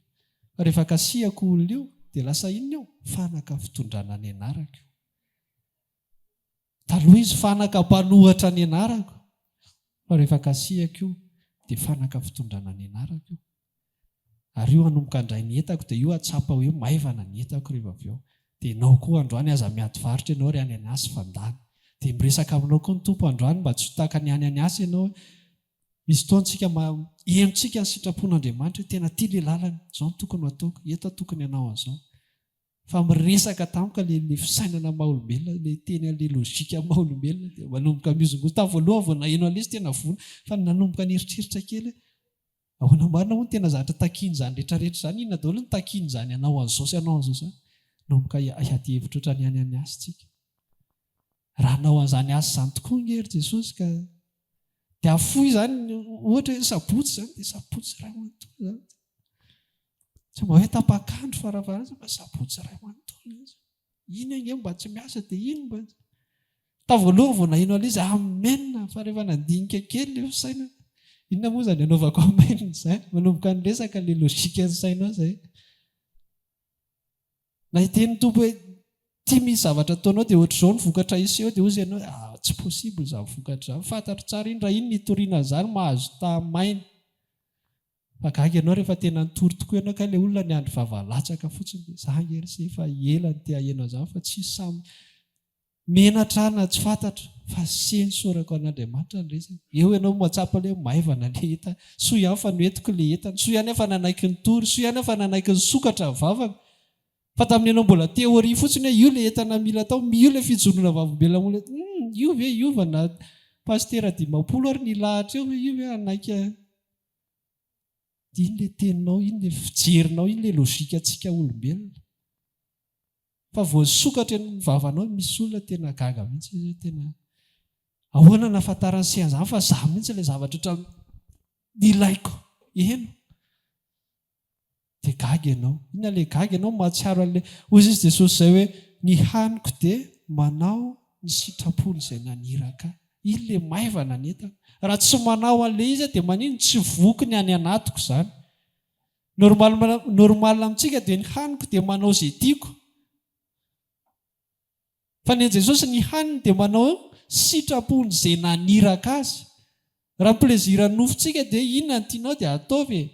Fa rehefa kasihako olona io dia lasa inona io? Fanaka fitondrana ny anarako io. Taloha izy fanaka mpanohatra ny anarako, fa rehefa kasihako io dia fanaka fitondrana ny anarako io. Ary io hanomboka handray ny entako dia io hahatsapa hoe maivana ny entako rehefa avy eo. Dia ianao koa androany aza miady varotra ianao ry any an'asa fa ndana. Dia miresaka aminao koa ny Tompo androany mba tsy ho tahaka ny any an'asa ianao hoe misy fotoana tsika henontsika ny sitrapon'Andriamanitra hoe tena ity ilay lalana, izao no tokony ho ataoko, eto aho tokony hanao an'izao. Fa miresaka tampoka le le fisainana maha olombelona, le teny an'le logique maha olombelona dia manomboka mihozongozona. Tamin'ny voalohany vao naheno an'ilay izy tena voa fa nanomboka nieritreritra kely hoe ahoana marina moa no tena zavatra takian'izany rehetrarehetra izany, inona daholo no takian'izany hanao an'izao sy hanao an'izao izany. Nanomboka hiady hevitra ohatran'ny any any asa tsika. Raha hanao an'izany asa izany tokoa ange ry Jesosy ka dia afoy izany ohatra hoe sabotsy izany dia sabotsy iray manontolo izany. Tsy mba hoe tapak'andro farafaharatsa fa sabotsy iray manontolo izy. Iny ange mba tsy miasa dia iny mba. Tao voalohany vao naheno an'ilay izy, amen, fa rehefa nandinika kely ilay fisainana, inona moa izany anaovako amen izany? Manomboka niresaka ilay logique ny sainao izay. Na hiteny ny Tompo hoe ity misy zavatra ataonao dia ohatr'izao ny vokatra hiseho dia hozy ianao hoe ah tsy possible izany vokatra izany, fantatro tsara iny raha iny nitoriana an'izany mahazo taha-maina. Fa gaga ianao rehefa tena nitory tokoa ianao kay ilay olona niandry vava latsaka fotsiny dia za ange ry se efa ela no te haheno an'izany fa tsisy samy menatra aho na tsy fantatro fa se nisaorako an'Andriamanitra ny resaka. Eo ianao mahatsapa ilay hoe maivana ilay entana, soa ihany fa noentiko ilay entana, soa ihany aho fa nanaiky nitory, soa ihany aho fa nanaiky nisokatra ny vavako. Fa tamin'ny ianao mbola théorie fotsiny hoe io ilay entana mila atao, io ilay fijoroana vavolombelona mbola, hum, io ve hiova na pasitera 50 ary ny hilahatra eo ve io ve hanaiky Iny ilay teninao, iny ilay fijerinao, iny ilay logique antsika olombelona. Fa vao nisokatra ny vavanao misy olona tena gaga mihitsy izy hoe tena ahoana nahafantaran'i se an'izany fa za mihitsy ilay zavatra ohatran'ny nilaiko heno. Dia gaga ianao. Inona ilay gaga ianao? Mahatsiaro an'ilay hoy izy Jesosy izay hoe ny haniko dia manao ny sitrapon'izay naniraka ahy. Iny ilay maivana ny entana. Raha tsy manao an'ilay izy aho dia maninona? Tsy voky ny any anatiko izany. Normal normal amintsika dia ny haniko dia manao izay tiako. Fa ny an'i Jesosy ny haniny dia manao sitrapon'izay naniraka azy. Raha ny plaisir ny nofontsika dia inona no tianao dia ataovy e.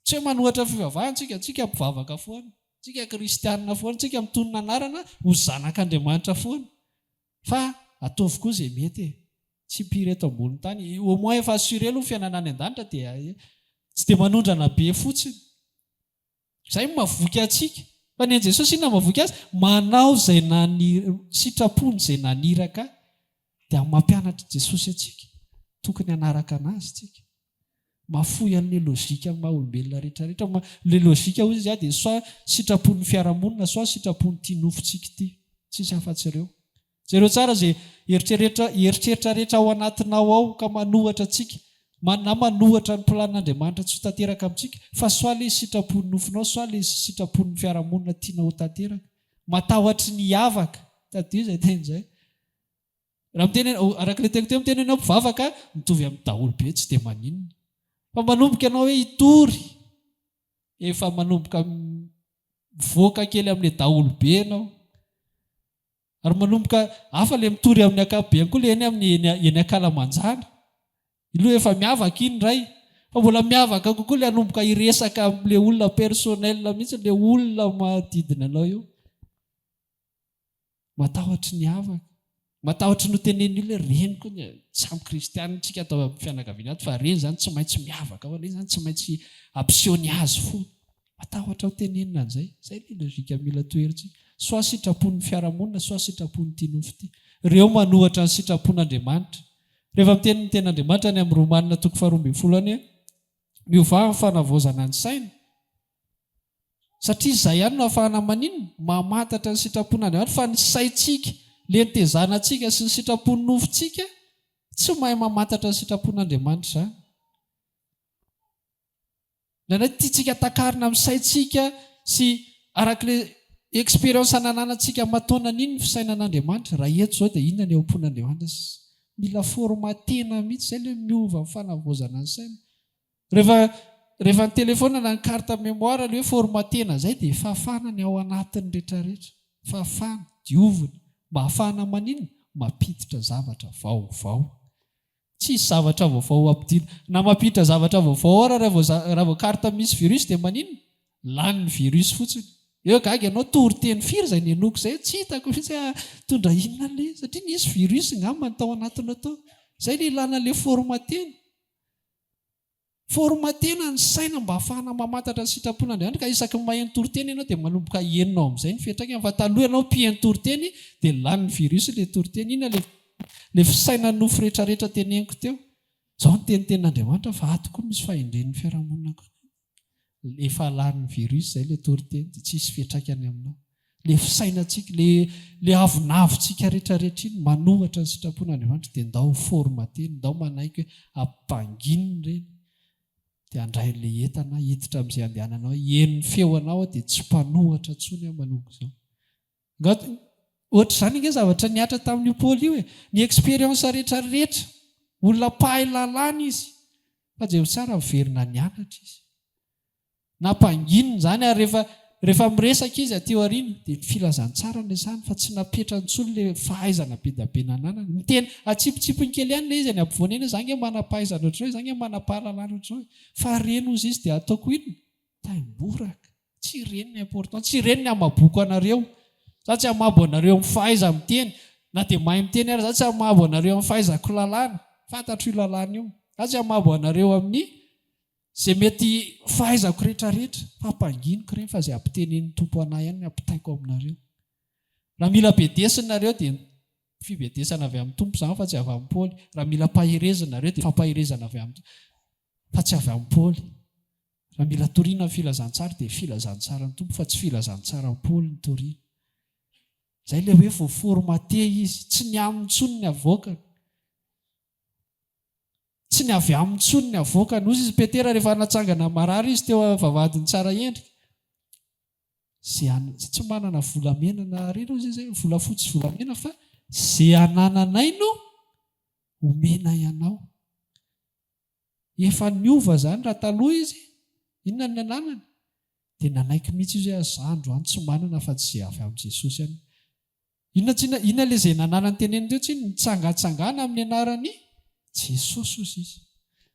Tsy hoe manohatra ny fivavahana tsika, tsika mpivavaka foana, tsika kristianina foana, tsika mitonona anarana ho zanak'Andriamanitra foana. Fa ataovy koa izay mety e. Tsy pire eto ambonin'ny tany. Au moins efa assuré aloha ny fiainana any an-danitra dia tsy dia manondrana be fotsiny. Izay no mahavoky antsika. Fa ny an'i Jesosy inona no mahavoky azy? Manao izay sitrapony izay naniraka ahy. Dia mampianatra Jesosy antsika. Tokony hanaraka an'Azy tsika. Mahafoy an'ilay logique amin'ny maha olombelona rehetra rehetra. Ilay logique hoy izy dia soit sitrapon'ny fiarahamonina soit sitrapon'ity nofontsika ity. Tsisy afa-tsy ireo. Jereo tsara izay eritreritra eritreritra rehetra ao anatinao ao ka manohatra antsika na manohatra ny planin'Andriamanitra tsy ho tanteraka amintsika fa soit ilay sitrapon'ny nofonao soit ilay sitrapon'ny fiarahamonina tianao ho tanteraka. Matahotry ny hiavaka. Tadidio izay teny izay. Raha miteny araka ilay teniko teo miteny ianao mpivavaka mitovy amin'ny daholo be tsy dia maninona. Fa manomboka ianao hoe hitory efa manomboka mivoaka kely amin'ilay daholo be ianao. Ary manomboka hafa ilay mitory amin'ny ankapobeny koa ilay eny amin'ny eny eny ankalamanjana. Aloha efa miavaka iny ray. Fa mbola miavaka kokoa ilay hanomboka hiresaka amin'ilay olona personnel mihitsy, ilay olona manodidina anao eo. Matahotry ny havana. Matahotry ny hotenenin'ny olona hoe reny koa ny samy kristianina tsika ato amin'ny fianakaviana ato fa reny izany tsy maintsy miavaka ao, reny izany tsy maintsy hampiseho ny azy foana. Matahotra hotenenina an'izay. Izay ilay logique mila toherintsika. Soit sitrapon'ny fiarahamonina, soit sitrapon'ity nofo ity. Ireo manohatra ny sitrapon'Andriamanitra. Rehefa miteny ny tenin'Andriamanitra any amin'ny Romanina toko faharoa ambin'ny folo any hoe, Miovà amin'ny fanavaozana ny saina. Satria izay ihany no ahafahana maninona? Mamantatra ny sitrapon'Andriamanitra fa ny saintsika, le nitezana antsika sy ny sitrapon'ny nofontsika tsy mahay mamantatra ny sitrapon'Andriamanitra izany. Indraindray tiantsika takarina amin'ny saintsika sy araka le expérience nananantsika aman-taonany iny ny fisainan'Andriamanitra. Raha eto izao dia inona ny eo am-pon'Andriamanitra? Mila formater-na mihitsy izay le miova amin'ny fanavaozana ny saina. Rehefa rehefa ny telephone na ny carte mémoire le hoe formater-na zay dia fafana ny ao anatiny retraretra, fafana, diovina, mba ahafahana maninona? Mampiditra zavatra vaovao. Tsisy zavatra vaovao ampidirina, na mampiditra zavatra vaovao ao raha vao raha vao carte misy virus dia maninona? Lany ny virus fotsiny. Eo gaga ianao toriteny firy izay nenoiko izay tsy hitako mihitsy hoe mitondra inona le satria nisy virus ngamba ny tao anatinao tao. Zay le ilana le formater-na. Formatena ny saina mba hahafahana mamantatra ny sitrapon'Andriamanitra ka isaky ny maheno toriteny ianao dia manomboka henonao amin'izay ny fiantraikany fa taloha ianao mpiheno toriteny dia lanin'ny virus ilay toriteny. Inona ilay ilay fisainan'ny nofo rehetrarehetra teneniko teo? Izao ny tenitenin'Andriamanitra fa ato koa misy fahendren'ny fiarahamonina koa. Efa lanin'ny virus izay ilay toriteny dia tsy hisy fiantraikany aminao. Ilay fisainantsika, ilay ilay avonavontsika rehetrarehetra iny manohatra ny sitrapon'Andriamanitra dia ndao formater-ny, ndao manaiky hoe ampanginina ireny dia handray an'ilay entana hiditra amin'izay andehananao, heno ny feo anao aho dia tsy mpanohatra intsony aho manomboka izao. Nga ohatr'izany ange zavatra nihatra tamin'io Paoly io e! Ny expérience rehetrarehetra, olona mpahay lalàna izy, fa jereo tsara niverina nianatra izy. Nampanginina izany ary rehefa rehefa miresaka izy aty aoriana dia ny filazantsara no resahiny fa tsy napetrany intsony ilay fahaizana be dia be nananany. Miteny atsipitsipiny kely ihany ilay izy eny ampovoany eny hoe za ange manam-pahaizana ohatr'izao e, za ange manam-pahalalana ohatr'izao e. Fa reny hozy izy dia ataoko inona? Taimboraka. Tsy ireny ny important, tsy ireny ny hamaboko anareo. Za tsy hamabo anareo amin'ny fahaiza miteny, na dia mahay miteny ary za tsy hamabo anareo amin'ny fahaizako lalàna, fantatro io lalàna io. Za tsy hamabo anareo amin'ny Izay mety fahaizako rehetrarehetra, fa ampanginiko ireny fa izay ampitenenin'ny Tompo anah ihany no ampitaiko aminareo. Raha mila bedesina nareo dia fibedesana avy amin'ny Tompo izany fa tsy avy amin'i Paoly. Raha mila ampaherezina nareo dia fampaherezana avy amin'ny fa tsy avy amin'i Paoly. Raha mila toriana ny filazantsara dia filazantsaran'ny Tompo fa tsy filazantsaran'i Paoly no toriana. Izay ilay hoe voaformater izy, tsy ny aminy intsony ny avoakany. Tsy ny avy aminy intsony ny avoakany. Hozy izy Petera rehefa natsangana marary izy teo vavahadin'i Tsarahendrika. Ze an, tsy manana volamena na harena hozy izy, volafotsy sy volamena fa ze anananay no omenay anao. Efa niova izany raha taloha izy, inona ny ananany? Dia nanaiky mihitsy izy hoe za androany tsy manana afa tsy ze avy amin'i Jesosy ihany. Inona tsinona, inona ilay izay nananany teneniny teo tsinona? Mitsangantsangana amin'ny anaran'i Jesosy hozy izy.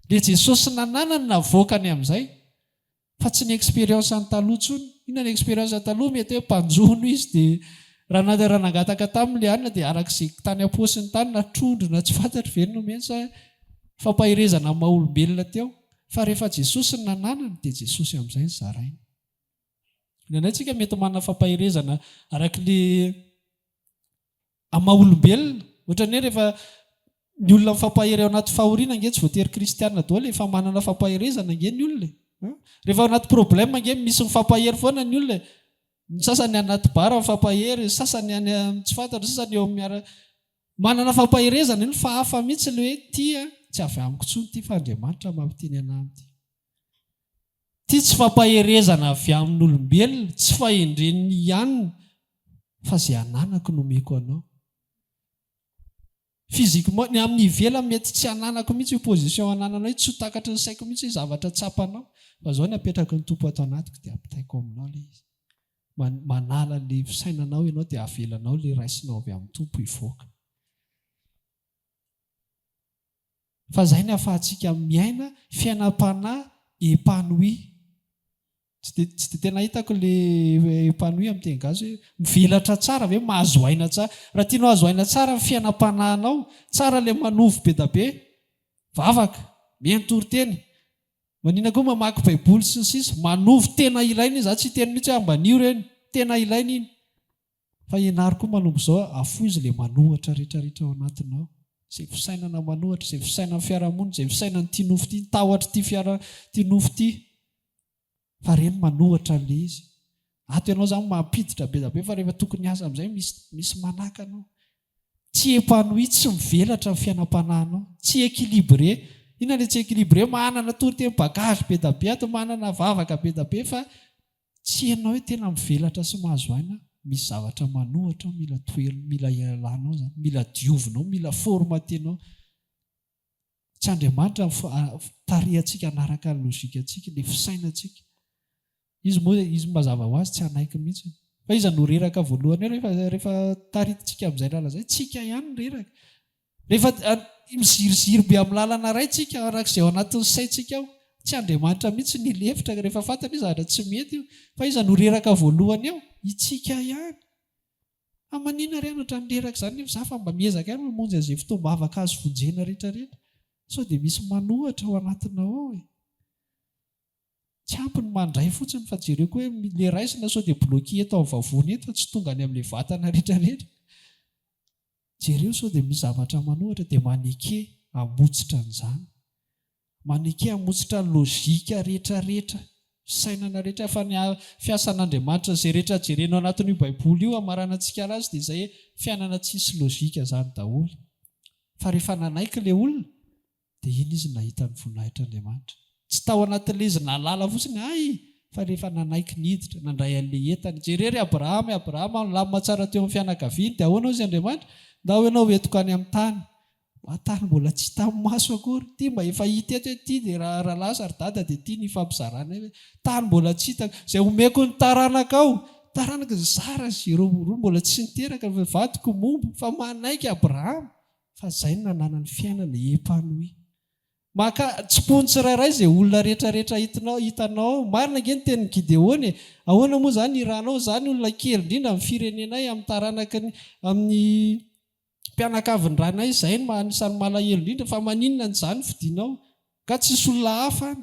Ilay Jesosy nananany navoakany amin'izay, fa tsy ny expérience-ny taloha intsony. Inona ny expérience taloha? Mety hoe mpanjono izy dia raha na raha nangataka taminy ilay hanina dia araka izay tany am-paosiny tany na trondro na tsy fantatro ve no nomeny sa fampaherezana amin'ny maha olombelona teo. Fa rehefa Jesosy no nananany dia Jesosy amin'izay no zarainy. Indraindray tsika mety manana fampaherezana araka le amin'ny maha olombelona. Ohatran'ny hoe rehefa ny olona mifampahery ao anaty fahoriana ange tsy voatery kristiana daholo e, efa manana fampaherezana ange ny olona e. Rehefa ao anaty problème ange misy mifampahery foana ny olona e. Ny sasany any anaty bar mifampahery, ny sasany any amin'ny tsy fantatro, ny sasany eo amin'ny miara manana fampaherezana iny fa hafa mihitsy ilay hoe ity an, tsy avy amiko intsony ity fa Andriamanitra mampiteny anah amin'ity. Ity tsy fampaherezana avy amin'olombelona, tsy fahendren'ny ihany fa izay ananako no omeko anao. Physiquement, ny amin'ny ivelany mety tsy ananako mihitsy io position anananao io, tsy ho takatry ny saiko mihitsy hoe zavatra tsapanao, fa izao ny apetraky ny Tompo ato anatiko dia ampitaiko aminao ilay izy. Manala ilay fisainanao ianao dia avelanao ilay raisinao avy amin'ny Tompo hivoaka. Fa izay ny ahafahantsika miaina fiainam-panahy épanoui. Tsy dia tsy dia tena hitako le épanoui amin'ny teny gasy hoe mivelatra tsara ve, mahazo aina tsara. Raha tianao hahazo aina tsara ny fiainam-panahinao, tsara le manovo be da be, vavaka, mihaino toriteny, manina koa mamaky baiboly sy ny sisa, manovo tena ilaina iny, za tsy hiteny mihitsy hoe ambanio ireny, tena ilaina iny. Fa ianaro koa manomboka izao afoizo le manohatra retraretra ao anatinao. Izay fisainana manohatra, izay fisainan'ny fiarahamonina, izay fisainan'ity nofo ity, ny tahotr'ity fiara, ity nofo ity. Fa ireny manohatra an'ilay izy. Ato ianao izany mampiditra be dia be fa rehefa tokony hiasa amin'izay misy misy manakana ao. Tsy épanoui, tsy mivelatra ny fiainam-panahinao. Tsy équilibré. Inona ilay tsy équilibré? Manana toriteny bagage be dia be ato, manana vavaka be dia be fa Tsy henonao hoe tena mivelatra sy mahazo aina, misy zavatra manohatra ao, mila toherina, mila ialanao izany, mila diovinao, mila formater-nao. Tsy Andriamanitra no tarihantsika hanaraka ny logique-ntsika, ilay fisainantsika. Izy moa, izy mazava ho azy tsy hanaiky mihitsy. Fa iza no reraka voalohany eo rehefa rehefa taritintsika amin'izay lalana izay? Tsika ihany no reraka. Rehefa miziriziry be amin'ny lalana iray tsika, araka izay ao anatin'ny saintsika ao, tsy Andriamanitra mihitsy no hilefitra rehefa fantany hoe zavatra tsy mety io. Fa iza no reraka voalohany eo? Itsika ihany. Fa maninona re any ohatran'ny reraka izany nefa za fa mba miezaka ihany mamonjy an'izay fotoam-bavaka azo vonjena rehetra rehetra. Sao dia misy manohatra ao anatinao ao e. Tsy ampy ny mandray fotsiny fa jereo koa hoe le raisina sao dia bloqué eto amin'ny vavony eto fa tsy tonga any amin'ilay vatana rehetra rehetra. Jereo sao dia misy zavatra manohatra dia maneke hamotsitra an'izany. Maneke hamotsitra ny lojika rehetra rehetra, fisainana rehetra fa ny fiasan'Andriamanitra izay rehetra jerenao anatin'io baiboly io hamaranantsika azy dia izay hoe fiainana tsisy lojika izany daholo. Fa rehefa nanaiky ilay olona Dia iny izy nahita ny voninahitr'Andriamanitra. Tsy tao anatin'ilay izy nahalala fotsiny, hay! fa rehefa nanaiky niditra, nandray an'ilay entana. Jereo ry Abrahama e, Abrahama nilamina tsara teo amin'ny fianakaviany, dia ahoana hozy Andriamanitra? Ndao ianao ho entiko any amin'ny tany. Mba tany mbola tsy hitan'ny maso akory. Ity mba efa hita eto hoe ity dia raha lasa ry dada dia ity no ifampizarana eo. Tany mbola tsy hitako. Izay omeko ny taranakao. Taranaka zara zéro roa mbola tsy niteraka, vadiko momba. Fa manaiky Abrahama. Fa zay no nananany fiainana épanoui. Maka tsimpony tsirairay izay olona rehetra rehetra hitinao hitanao ao. Marina ange ny tenin'i Gideona e! Ahoana moa izany hiranao izany olona kely indrindra amin'ny firenenay amin'ny taranaky ny amin'ny mpianakavin'ny rainay izay no anisan'ny malahelo indrindra fa maninona an'izany fidinao? Ka tsisy olona hafa any.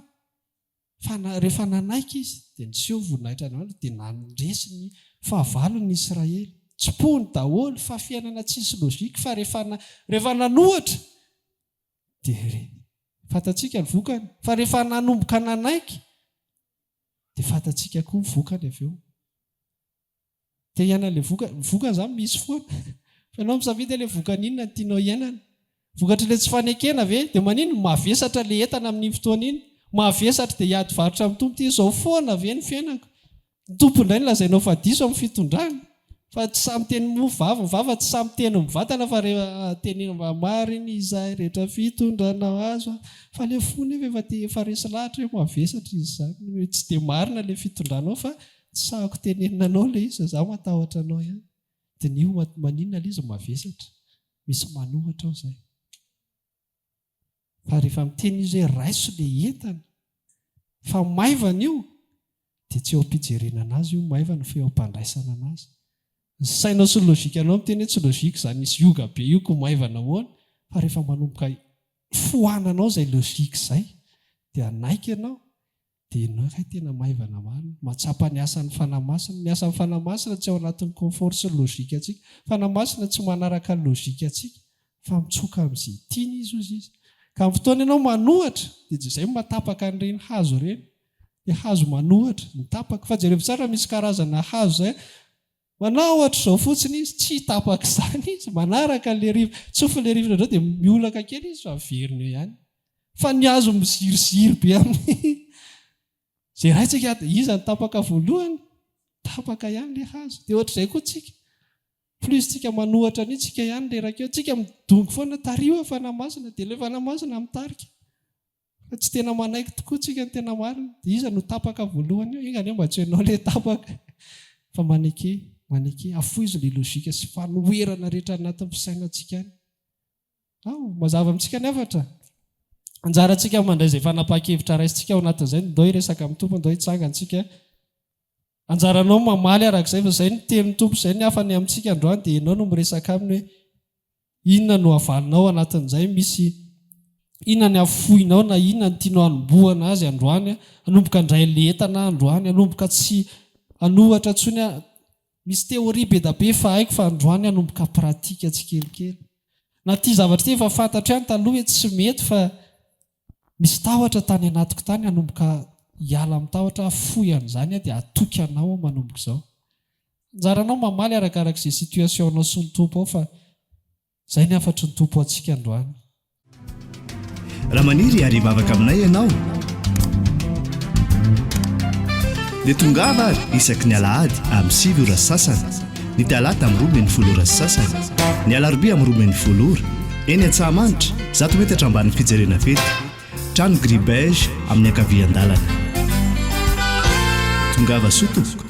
Fa na, rehefa nanaiky izy, dia niseho ny voninahitr'Andriamanitra, dia nandresy ny fahavalony ny Israely. Tsipohiny daholo, fa fiainana tsisy logique, fa rehefa, rehefa nanohatra, dia re, fantatsika ny vokany. Fa rehefa nanomboka nanaiky, dia fantatsika koa ny vokany avy eo. Te hiaina ilay vokany, ny vokany izany misy foana. Fa ianao misafidy hoe ilay vokany inona no tianao hiainana. Vokatr'ilay tsy fanekena ve? Dia maninona? Mavesatra ilay entana amin'iny fotoana iny. Mavesatra dia hiady varotra amin'ny Tompo ity. Izao foana ve ny fiainako? Ny Tompo indray no lazainao fa diso amin'ny fitondrana. Fa tsy sahy miteny moa vava, ny vava tsy sahy miteny mivantana fa rehefa teneno mba marina izay rehetra fitondranao azo fa ilay fo nefa efa te efa resy lahatra hoe mavesatra izy izany. Tsy dia marina ilay fitondranao fa Tsy sahako tenenina anao ilay izy fa za matahotra anao ihany. Diniho maninona ilay izy mavesatra. Misy manohatra ao izay. Fa rehefa miteny izy hoe raiso ilay entana fa maivana io dia tsy eo am-pijerena anazy io maivana fa eo am-pandraisana anazy. Ny sainao sy ny logique-nao miteny hoe tsy logique izany misy yoga be io ko maivana ahoana fa rehefa manomboka foananao izay logique izay dia hanaiky ianao Dia ianao kay tena maivana marina. Mahatsapa ny asan'ny Fanahy Masina. Ny asan'ny Fanahy Masina tsy ao anatin'ny confort sy ny logique antsika. Fanahy Masina tsy manaraka ny logique antsika fa mitsoka amin'izay tiany izy hozy izy. Ka amin'ny fotoana ianao manohatra dia izay no mahatapaka an'ireny hazo ireny. Ilay hazo manohatra, ny tapaka. Fa jerevo tsara misy karazana hazo izay manao ohatr'izao fotsiny izy, tsy tapaka izany izy, manaraka an'ilay rivotra. Tsofin'ilay rivotra indray dia miolaka kely izy fa averiny eo ihany. Fa ny hazo miziriziry be amin'ny izay raintsika, iza no tapaka voalohany? Tapaka ihany ilay hazo. Dia ohatr'izay koa tsika. Plus tsika manohatra an'io tsika ihany reraka eo. Tsika midongy foana, tariho eo Fanahy Masina, dia ilay Fanahy Masina mitarika. Fa tsy tena manaiky tokoa tsika ny tena marina. Dia iza no tapaka voalohany eo? Enga anie mba tsy ianao ilay tapaka. Fa maneke, maneke, afoizo ilay logique sy fanoherana rehetra anatin'ny fisainantsika any. Ao, mazava amintsika ny hafatra. Anjarantsika mandray izay fanapahan-kevitra raisintsika ao anatin'izay. Ndao hiresaka amin'ny Tompo, ndao hitsangana tsika. Anjaranao ny mamaly araka izay fa izay no tenin'ny Tompo, izay ny hafany amintsika androany dia ianao no miresaka aminy hoe inona no havalinao anatin'izay, misy inona ny hafoinao na inona no tianao hanombohana azy androany, hanomboka handray an'ilay entana aho androany, hanomboka tsy hanohatra intsony aho, misy théorie be da be fa haiko fa androany hanomboka pratique tsikelikely. Na ity zavatra ity efa fantatro ihany taloha hoe tsy mety fa Misy tahotra tany anatiko tany hanomboka hiala amin'ny tahotra aho fohy an'izany aho dia hatoky anao aho manomboka izao. Anjaranao mamaly arakaraka izay situation-nao sy ny Tompo ao fa izay ny hafatry ny Tompo ho antsika androany. Raha maniry ary hivavaka aminay ianao dia tongava ary isaky ny alahady amin'ny 9 ora sy sasany, ny talata amin'ny 12 ora sy sasany, ny alarobia amin'ny 12 ora, eny Antsahamanitra, 100 metatra ambanin'ny fijerena fety, trano gris beige amin'ny ankavian-dalana. Tongava soa tompoko.